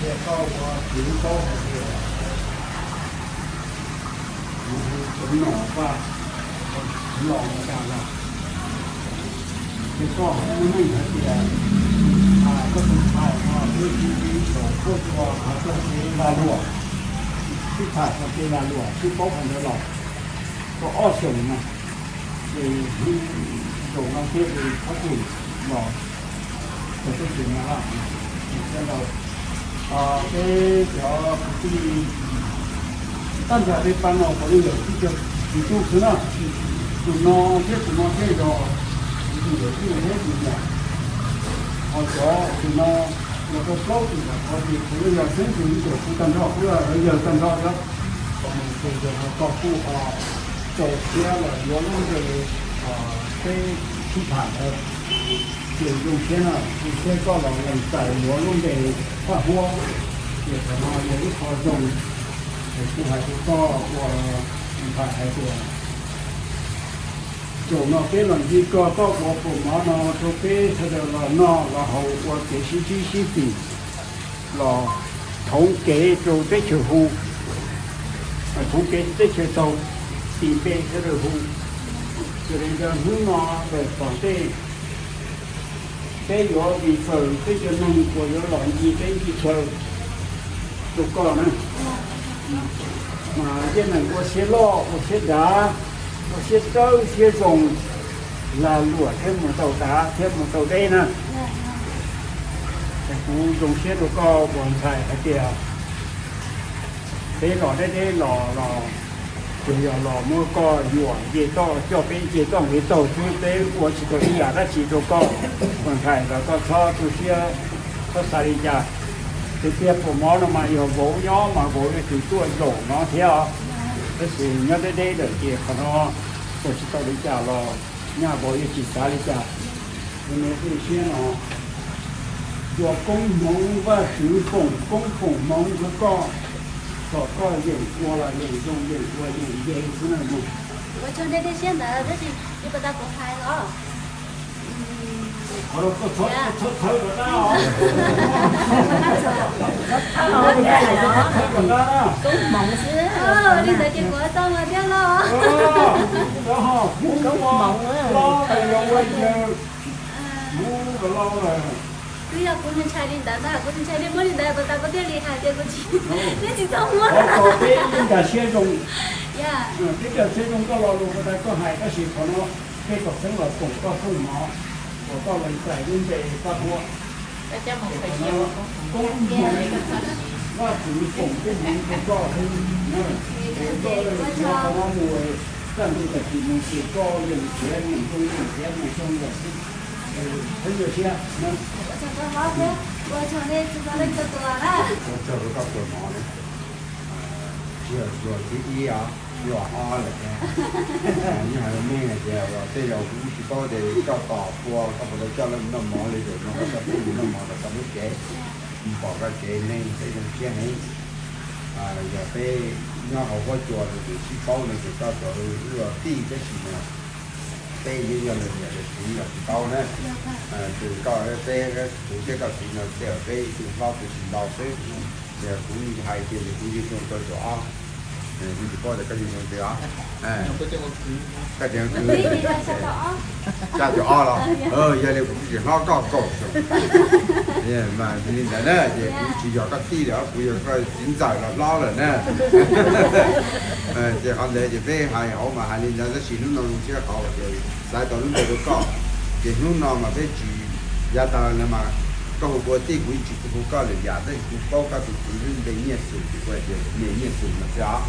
Tias koj ua kwv paub hais tias kuv hu Txoov Nom Vaj, kuv los ua cas los? Ces koj muaj neej hais tias koj tus ntxhais no twb sib ntsib thaum kuj ua hauv txoj kev lag luam, sib tham txoj kev lag luam sib paub qhov ntawd los tau ob xyoos no. Ces hnub zaum no thiab ces txhob txwm los txog teb chaws no lawm. Ces sawv daws, peb cov kwv tij tag nrho peb pab no puav leej yog tib co txiv tub xwb na. Tus no thiab tus no thiaj yog tus yawm txiv thiab tus niam. Ho cov tus no los tau plaub tus tom qhov ces puav leej yog xeeb tus ib co kuv tag nrho, kuv yog lawv yawg tag nrho xwb. Ces yog koj kuj txaus siab los yuav lub npe peb sib tham ntawd, ces zoo siab na, zoo siab koj los lees txais yuav lub npe Paj Huab. Ces qhov no yog ib qho zoo, es kuv hais rau koj ua ntxhais hais tias zaum no peb los ncig koj txoj ua pum mov no rau peb sawv daws los noj los haus ua kev sib ntsib sib tim, los thoob kev rau teb chaws hu, thoob kev rau teb chaws tau, tis npe sawv daws hu. Yog li ntawd hnub no lawm tom ntej peb yuav vis faws peb cov neeg uas yuav los ncig teb ncig chaw rau koj na. Mas yeej neeg ua siab loj ua siab dav, ua siab dawb siab zoo, lag luam thiab mus tau dav thiab mus tau deb na. Es kuv zoo siab rau koj ua ntxhais hais tias peb los deb deb los los tsuas yog los muab koj yuam nce toj coj peb nce toj nqes taug xwb, peb ua tsis tau ib yam dab tsi rau koj ua ntxhais los koj txhob tu siab, txhob xav li cas. Tiag tiag pum mov no mas yog vauv nyob mas vauv yuav tsum tuaj zaum no thiab os. Tab sis nyob deb deb lawm ces qhov no ua tsis tau li cas los nyaj vauv yuav tsis xav li cas. Tus me tub siab no, ua koob hmoov Vaj Tswv foom koob foom hmoov rau koj, kom koj yeem ua los yeem zoo, yeem ua yeem nce xwb na. Ua tsaug nej tej siab ntawd tab sis yuav puas tas kuv hais los? Qhov no koj txhob txhawb rov qab os. Koob hmoov xwb. Li ntawd ces kuv tau los thiab los? Koob hmoov los yog ua yawg, kuv los los lawm. Twb yog kuv ntshai li ntawd ntag, kuv ntshai li muab li ntawd puas tas kuv thiaj li hais tias kuv tsis, neb tsis txhob muab. Qhov ko peb ib nkag siab zoo, peb nkag siab zoo koj lo lus puas tas koj hais, tab sis qhov no peb kom xeeb los foom koj foom mov, kom koj lees txais lub npe Paj Huab. Koob hmoov, Vaj Tswv foom koob hmoov rau koj, es koj lees txiav qhov no mus, kaj ntug tam sim no ces koj yeej nrhiav mus zoo, yeej nrhiav mus zoo lawm xwb. Peb zoo siab na. Ua tsaug rau koj tuaj mov na. Tsis yog txuas thib ib os. Yog ob lawm thiab. Nyob hais meej hais tias uas tej zaum kuv tsis paub tias coj tom pua koj puas tau coj lawv mus noj mov li, zaum no koj coj peb mus noj mov rau koj lub tsev, mus pom koj tsev neeg peb zoo siab heev. Yog peb nyob hauv huab cua no ces sib paub no ces koj txawm ua tij tab sis mas peb yeej yog lawv niam lawv txiv los tsis paub na. Tus koj peb, kuv thiab koj txiv no tej zaum peb ib tug hlob tus tsis ntau xwb. Ces kuv hais tias kuv yug zoo rau caum ob, kuv tsis paub tias koj yug zoo twg os. Koj tseem kwv, xya caum ob los, yog li kuv tsis hlob koj kaum xyoo. Mas li ntawd na ces kuv tsis yog koj tij lawm, kuv yog koj txiv ntxawm los hlob lawm na. Ces qhov ntawd ces peb hais hauv mas hais li ntawd tab sis hnub no zoo siab qhov uas tias xav tau lub npe rau koj. Ces hnub no mas peb tsis, yav tas los mas koj hu kuv ua tij kuv yeej tsis hu koj lwm yam tab sis kuv paub koj tus txiv lub npe Nyiaj Xus ces kuv hais tias niam Nyiaj Xus no xwb os.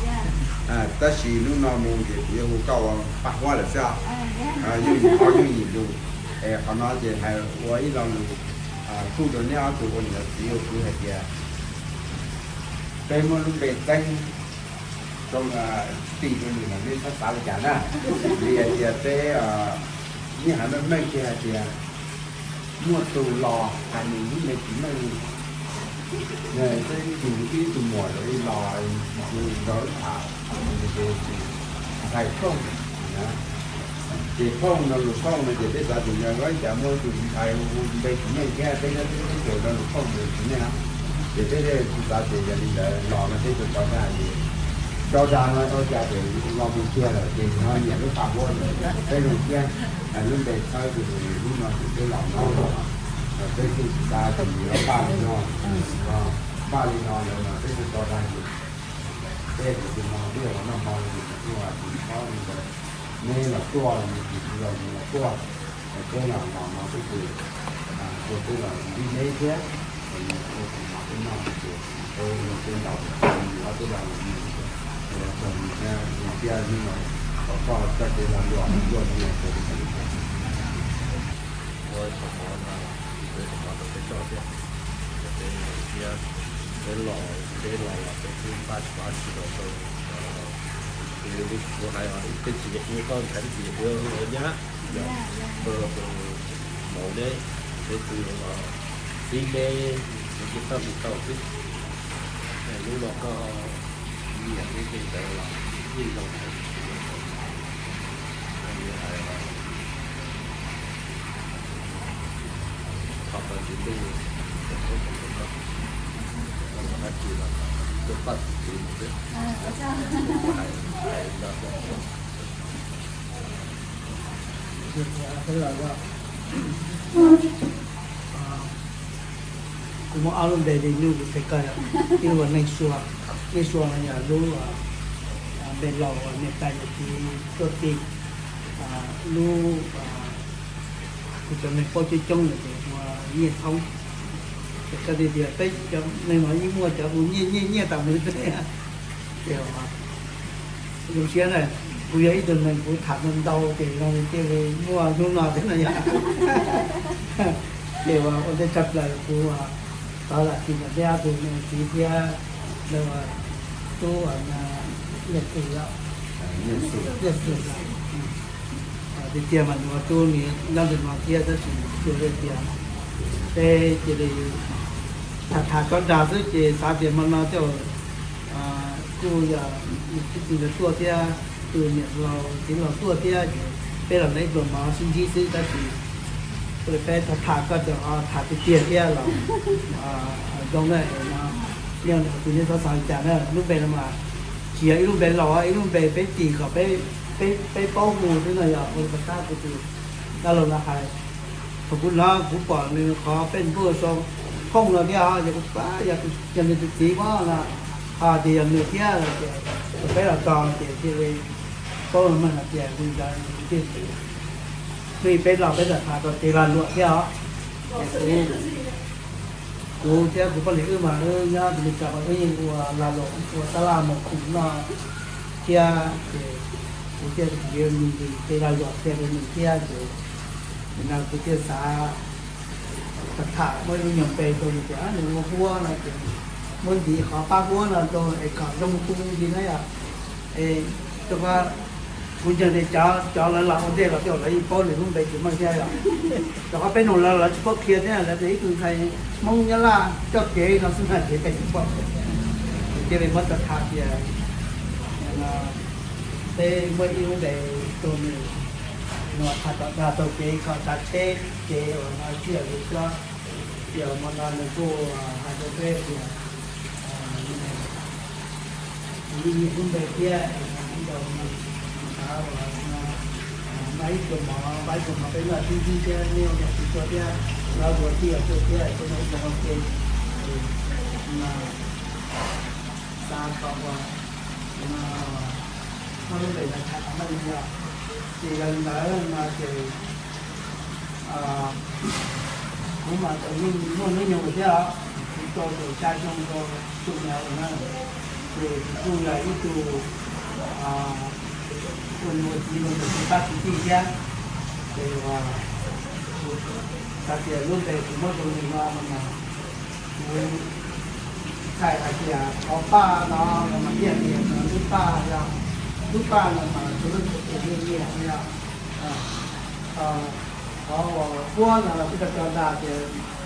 Tab sis hnub no mus ces kuv yuav hu koj ua Paj Huab lawm xwb os. Yooj yim qhov yooj yim lus. Es qhov no ces hais ua ib lo lus kuj rau neb ob tug ua niam txiv ua kwv hais tias peb muab lub npe txeeb rau tim rau nws los nej txhob xav li cas na. Vim hais tias peb, nej hais meej meej kiag hais tias muaj tus los hais nws lub npe tsis meej li. Peb ib tug, ib tug muam los ib los, tus nrog wb tham, ntxhais Phooj na. Ces Phooj no lus Phooj no ces peb xav tias yog ua cas muaj tus ntxhais hu npe tsis meej thiab peb nyob teb chaws no lus Phooj npe tsis meej. Ces peb thiaj xav tias yog li ntawd los no peb tau tso dag ces, tso dag no ua cas ces los mus kiag lawm ces nws ho nyiam lub Paj Huab lawm, peb zoo siab. Lub npe txhawb tus hnub no ces peb los no, peb kuj xav tias nws yuav paj li no, paj li no lawm no peb thiaj tso dag ces peb tus no twb yog los noj hmo li ces kuj tus txhob li ntawd, neb los tuaj los mus tus los mus los tuaj, peb los los no peb ces ua peb los nrib neb thiab, ua tus no peb noj ces peb ua peb ntaus, ua peb los los mus, ua txog mus thiab mus thiab hnub no kom koj coj kev lag luam luaj nyias rau peb. Ua txog mov no, peb txog mov rau peb coj thiab, peb los thiab, peb los, peb los los peb twb npaj tsis tau rau, kuv hais peb tsis yog kuv koj ntxhais peb tsis yog kuv nyab, yog rau maum neb, peb twb los txib neb, neb twb txhawj mus tau xwb. Lub no koj nyiam lub npe ntawd los yeej zoo. Thov kom tus ntuj, koj los dab tsi los tuaj pab tus txiv mus xwb. Kuv muab ob lub npe li nug kuv tsev koj, ib lub ua Neej Sua, Neej Sua no yog lub npe laus uas niam tais yawm txiv tuaj tis, lub kuv cov neeg paub coob coob lawm ces ua Nyiaj Thoob. Ces koj tias peb cov neeg no yeej muaj cov hu Nyiaj Nyiaj Nyiaj tas mus li. Ces zoo siab na, kuv yog ib tug neeg kuv tham ntau ntau ces zoo li thiaj li muaj hnub no thiab no yog. Ces ua ua ntej tshaj plaws kuv thov zam txim rau peb ob tug me txiv thiab ntawd, tub Nyiaj Xwm, Nyiaj Xwm tiag tiag mas nws ua tub nws nyob ntawm no thiab tab sis tsuas li tias peb cia li tham tham tso dag xwb ces xav tias hmo no tej kuj yog txiv laus tuaj thiab, tus niam laus txiv laus tuaj thiab ces peb los noj ib pluas mov sib ntsib xwb tab sis peb tham tham koj tseem ho tham tiag tiag thiab los zoo na. No yog tus neb txhob xav li cas na, lub npe no mas tsis yog ib lub npe laus, ib lub npe peb tis kom peb paub hu xwb no yog ua li pas tab kuv tus dab laug no hais. Thaum kuv hnov kuv pom nws qhov Facebook sau Phooj no thiab, yog kuv pab yog nws tus txiv muab no, ho tias yog nws thiab ces peb los txog ces cia li paub meej hais tias li ntawd tiag. Peb los peb tham tham txog kev lag luam thiab os. Kuv thiab kuv poj niam wb mas wb nyob tus me tsov mas wb yeej ua lag luam ua tab laj mus khoom noj thiab ces kuv thiaj nws nws kev lag luam qhia rau nws thiab ces nim no kuv thiaj xav tham tham muab ib lub nyuag npe rau nws tias nws ua huab no ces muab ntiv qhov pab huab no rau es kom zoo tu ntsis na yom. Es Kuv ntseeg tias cov, cov lawv los ua ntej los tej lawv yeej paub nws lub npe tsis meej thiab yom. Rau qhov peb nug lawv, lawv tsis paub qhia thiab, lawv tias ib tug ntxhais Hmoob Nyab Laj coj kev no xwb na ces peb tsis paub. Ces cia li muab tau tham tias peb muaj ib lub npe rau nws, nws tham tom dag taug kev kho tsav tsheb ces uas no tsiaj li xwb. Ces hmo no nws kuj hais rau peb tias nws yeej nyiam lub npe thiab, nws ib co mov, noj ib co mov, pab ib co mov peb noj tib ntxib thiab, nej ua niam txiv tuaj thiab, lawv ua tij ua tuaj thiab, peb noj ib co mov ces xav kom ua, muab lub npe ntawd tham kom meej yom. Ces yog li ntawd no ces kuv mas tseem muaj hnub nyoog thiab os, kuv rau caum xya xyoo rau xya xyoo na, ces kuv kuj yog ib tug ua niam ua txiv rau tus txiv pab txiv tij thiab. Ces hais tias lub npe kuv muab rau nws no mas kuv txhais hais tias qhov Paj no mas thiaj tias lub Paj yog, lub Paj no mas tus lub tus nyiam nyiam yog qhov uas Huab no los kuj tau cog dag tias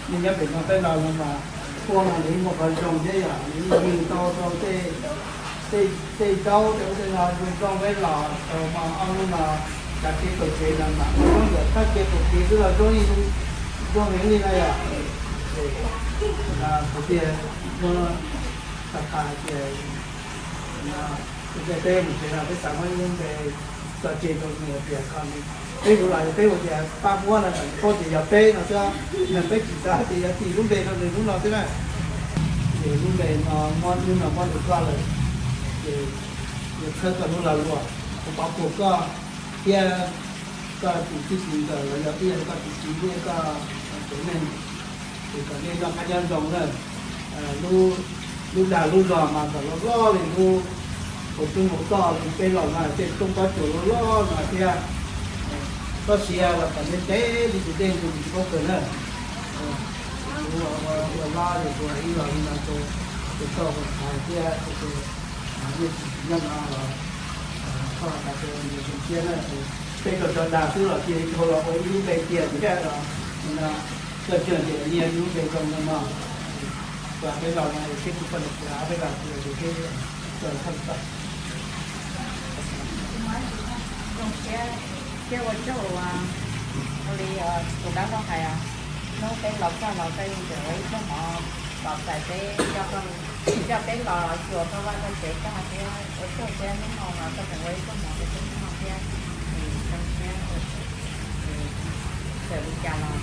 nej nyob pem no peb los no mas Huab no nws muaj qhov zoo thiab yom, nws yeej yws tau rau tej, tej zaub tej ub tej no zoo zoo peb los tau ob hnub no, tsav kev taug kev no mas zoo nkawm tag kev taug kev xwb los zoo, zoo heev li na yom. Kuv thiaj muab tau qha tias peb mus tsev no peb xav muab ib lub npe tso tseg rau nws tias kom nws, peb mus los peb mus tias Paj Huab no kom nws paub tias yog peb no xwb, peb tsis xav tias yuav tis lub npe rau nws hnub no xwb na. Ces lub npe no muab, hnub no muab rau koj lawm, ces yuav txhawb koj lub lag luam, kuv pov puag koj thiab koj tus txij tus nkawm los yog twb yog koj tus txiv thiab koj tus neeg, ces kom nej noj qab nyob zoo na. Lub dag lub zog mas kom loj loj li lub hauv tub hauv toj li peb los no, tej toj pob tsuas loj loj no thiab. Txhob siav los kom ntev ntev li tus dej ntug tsis paub kawg na. Kuv ua lab ces kuv hais ib los li no rau tus toj tus ntxhais thiab tus nej tsis nyob no los koj hais tias nws zoo siab na. Peb tau cog dag xwb los cia li dhau los ua ib lub npe tiag tiag los no, koj cog tias nyias lub npe zoo no no, peb los no seb kuv poj niam peb los tias peb tau thaj tau. Zoo siab thiab ua tsaug ua li tus dab laug hais, hnub peb los txog los koj yeej tseem ua ib txoj mov los txais peb, coj peb los xyuas koj vaj koj tsev tag thiab ua tsaug thiab hnub no los koj tseem ua ib txoj mov rau peb noj thiab. Zoo siab, txawm li cas los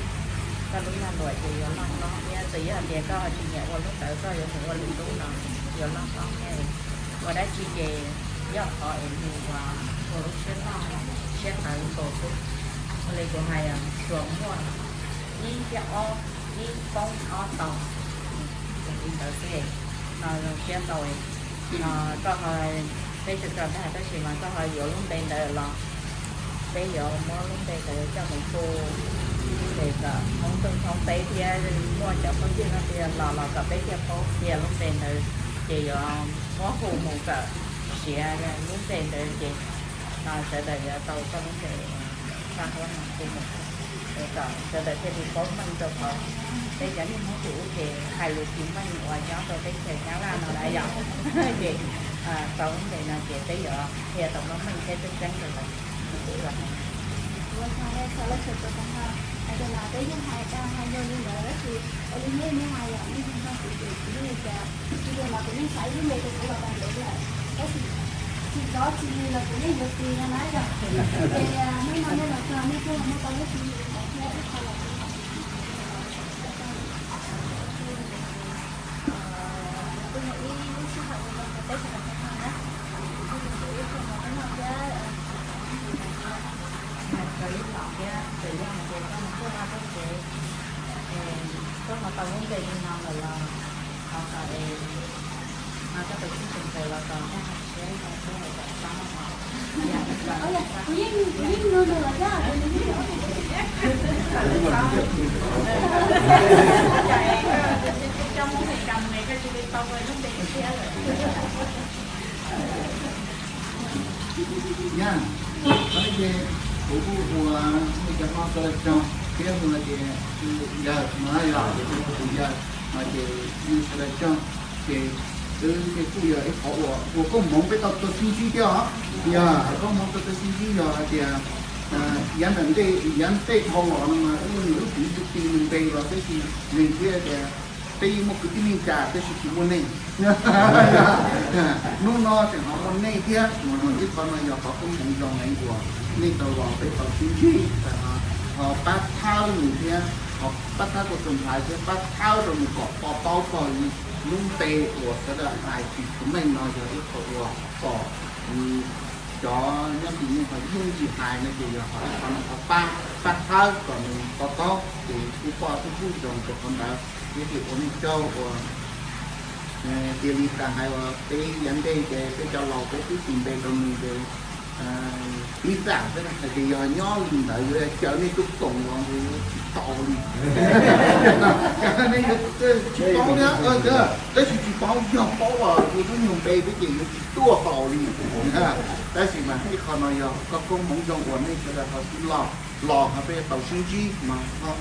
koj lub lag luam ces yuav loj hlob thiab, txawm yog tias koj ho tsis nyiam ua lub ntawd koj yuav mus ua lwm lub no yuav loj hlob thiab. Ua dab tsi ces yog qhov es nws ua, ua lub siab loj siab tawv nkaus xwb. Ua li kuv hais, tsuas muaj ib thiab ob, ib poob ob tau, li ntawd xwb. No zoo siab ntau, no koj ho, peb tso tso dag tab sis mas koj ho yuav lub npe ntawd los peb yuav muab lub npe ntawd coj mus tu, ces kom thoob ntuj thoob teb thiab muaj cov phooj ywg no tias los los kom peb thiaj paub tias lub npe ntawd, ces yuav muab hu mus kom siav lub npe ntawd ces sawv daws yuav tau koj lub npe Paj Huab no hu mus, es kom sawv daws thiaj li paub meej rau qhov peb cov niag Hmoob tim ub ces hais lus tsis meej uas nyob rau teb chaws Nyab Laj no na yom. Ces tau lub npe no ces peb yuav qhia tau meej meej thiab tseeb tseeb rau lawv. Ua tsaug, txhua leej txhua tus tau hais tias no peb yeej hais dag hais lus li ntawd tab sis ua li nej, nej hais yom, nej yeej nrog kuv ces kuv yeej li cas, kuv tias mas kuv yeej xav ib lub npe rau kuv los tau ntev lawm, tab sis tsis zov tsis li los kuv yeej yuav tis no na yom. Ces hnub no nej los txog nej kuj muaj tau lub tswv yim ntawd thiab ib qho los kuv kuj yog ib lub sij hawm uas zoo rau peb sawv daws tau noj na, kuv kuj yuav tsum ib qho mov peb noj thiab. Kawg ib los thiab txawm yog hais tias koj mus tuaj vaj tuaj tsev, koj mus tau lub npe li no lawm los thov kom es no koj tus txij tus nkawm los kom noj hais siab no thiab kom txhob Kuv yeej, kuv yeej nug nws lawm thiab, kuv yeej cov Hmoob Meskas koj cia li tau lub npe thiab lawm. Nyab, no ces kuv kuj ua nej cov hmoob sawv daws tsaug thiab, hu tias yawg no yog tus yawg no ces nej sawv daws tsaug. Ces wb kuj yog ib qhov uas ua koob hmoov peb tau tuaj sib ntsib thiab os. Yog koob hmoov tau tuaj sib ntsib yog hais tias yav nram ntej, yav ntej dhau los no mas wb niam wb txiv ti ti npe los tab sis neeg thiab tias peb yeej muaj kwv tij neej tsa tab sis tsis muaj neej. Hnub no tseem ho muaj neej thiab, ib qho no yog qhov koob hmoov zoo heev uas nej tau los peb tau sib ntsib, ho pab thawb nws thiab, ho pab thawb kuv tus ntxhais thiab pab thawb rau nws kom to taub txog lub npe uas sawv daws hais tsis tshua meej no yog ib qho uas kom cov nyob tim nej ho yooj yim hais no ces yog qhov ib qho no qhov pab, pab thawb kom nws to taub ces kuj poj kuj pub zoo rau qhov ntawd. Thiab ces ua nej tsaug uas tias li tas hais uas peb yav ntej ces peb cov laus peb twb tis npe rau nws ces piv xam xwb hais tias yog nyob li ntawd yuav caw nej tuaj koom los nws yuav tsis tau li. Caw nej yuav tsis paub thiab, tab sis tsis paub, yog paub los yus hnub nyoog npe peb ces yuav tsis tuaj tau li. Tab sis mas ib qho no yog koj koob hmoov zoo uas nej sawv daws ho sib los, los ho peb tau sib ntsib mas ho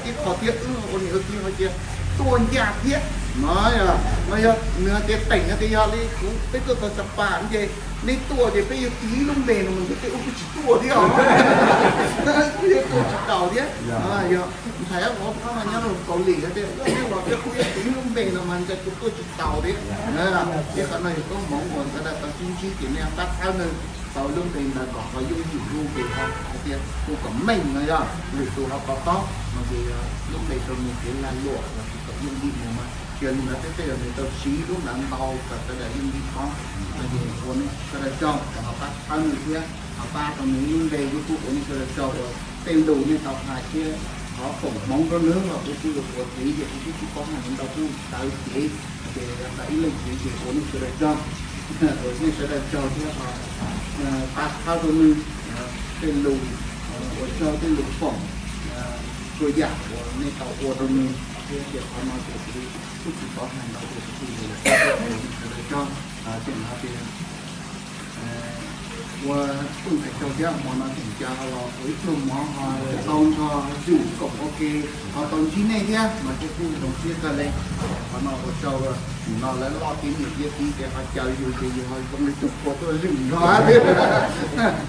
ib qho thiab wb ua niam ua txiv ho cia tuaj ncaj thiab no. No yog nws hais tias teem hais tias yog li kuv peb tuaj txog Xas Pas ces nej tuaj ces peb yuav tis ib lub npe no mas ntshe peb ua kuj tsis tuaj thiab os. Kuj yuav tuaj tsis taus thiab. Yog ntxhais ob qhov no nyob rau Kaus Lim hais tias yog nej los peb kuj yuav tis ib lub npe no mas ntshe kuv tuaj tsis taus thiab. Ib qho no yog koob hmoov uas sawv daws tau sib ntsib ces nej pab thawb nws tau lub npe ntawd kom ho yooj yim lub npe ho hais tias hu kom meej no yog lwm tus ho to taub no ces lub npe rau nws kev lag luam los sis kom yooj yim mus mas. Yog li ntawd peb thiaj yog nws tau siv lub ntawd ntau kom sawv daws yooj yim paub. No ces ua nej sawv daws tsaug kom ho pab thawb nws thiab ho pab rau nws lub npe, kuv kuj ua nej sawv daws tsaug uas tej lus nej tau hais thiab qhov foom hmoov rau nws los kuv kuj yuav ua txiv ces kuv kuj tsis paub hais ntau kuj tawv cev ces tawv ib leej cev ces ua nej sawv daws tsaug. Ua nej sawv daws tsaug thiab ho pab thawb rau nws tej lus ua tsaug tej lus foom txhua yam uas nej tau ua rau nws thiab ces qhov no ces kuv kuj tsis paub hais ntau ces kuv kuj yuav ua nej sawv daws tsaug. Tseem hais tias ua kuj ntxhais tsaug thiab hmo no tseem caw los ua ib pluag mov ho tau nrog Zwm koom ua ke ho tau ntsib nej thiab mas thiaj kuj zoo siab kawg li. Qhov no ua tsaug, nim no lawv loj tiav niam tiav txiv ces ho caw yus ces yus ho zoo li tus qhua tuaj Zwm nrog thiab.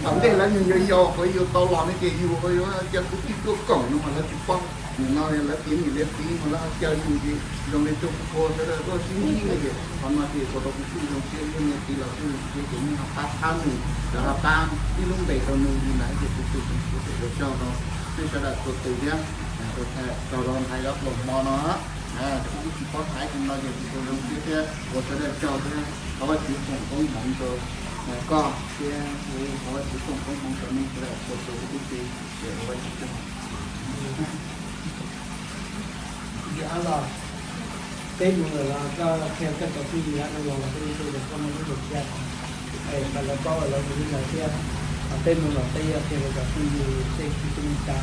Thaum ntej lawv nws yau yau qhov yus tau los ne ces yus ho yuav caw kwv tij tuaj koom no mas lawv tsis paub. Nim no lawv tiav niam tiav txiv mas lawv ho caw yus ces zoo li tus qhua sawv daws tuaj sib ntsib no ces qhov no ces ua rau kuv kuj zoo siab, yog niam txiv los kuj zoo siab ces nej ho pab thawb nws, lawv ho pab ib lub npe rau nws li ntawd ces kuv kuj zoo siab ces ua tsaug rau nej sawv daws txhua tus thiab. Ua tsaug rau ntxhais ob pluag hmo no, kuv kuj tsis paub hais li no ces kuv kuj zoo siab thiab ua sawv daws tsaug thiab thov Vajtswv foom koob hmoov rau koj thiab thov Vajtswv foom koob hmoov rau nej sawv daws txhua tus huv tib si. Ces ua Vajtswv tsaug. Yog los peb mus lawm los koj qhia koj cov phooj ywg hab los peb mus rau koj muaj lub npe thiab, es kom lawv paub lawv mus li ntawd thiab. Peb mus los peb yuav qhia rau cov phooj ywg tej kwv tij neej tsa,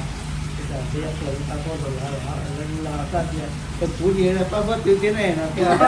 peb yuav qhia rau lawv, lawv los koj tias tus puv ces pab pob tw thiab ne no thiab.